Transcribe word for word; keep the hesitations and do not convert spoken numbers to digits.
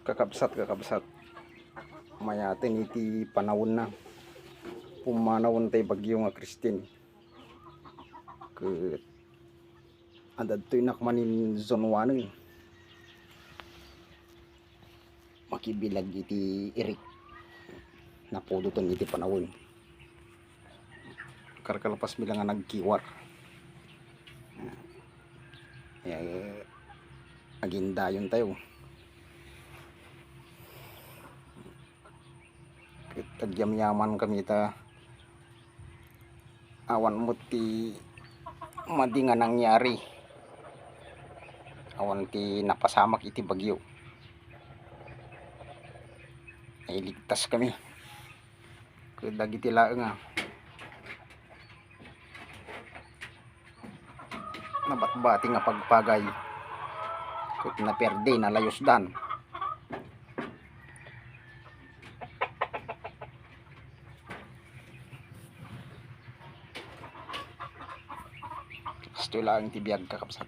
Kakabsat, kakabsat, mayaten iti panawenna. Pumanawen tay bagyo nga Christine. Ket adda ditoy nak manin zone one. Makibilag iti irik. Napudoten iti panawen. Karkalpas mi la nga nagkiwar. Eh, agindayon tayo. Ket agyamyaman kami ta awan met ti madi nga nangyari. Awan ti napasamak iti bagyo. Nailigtas kami. Ket dagiti laeng a nabatbati nga pagpagay ket naperde, nalayusdan. Kastoy laeng ti biag, kakabsat.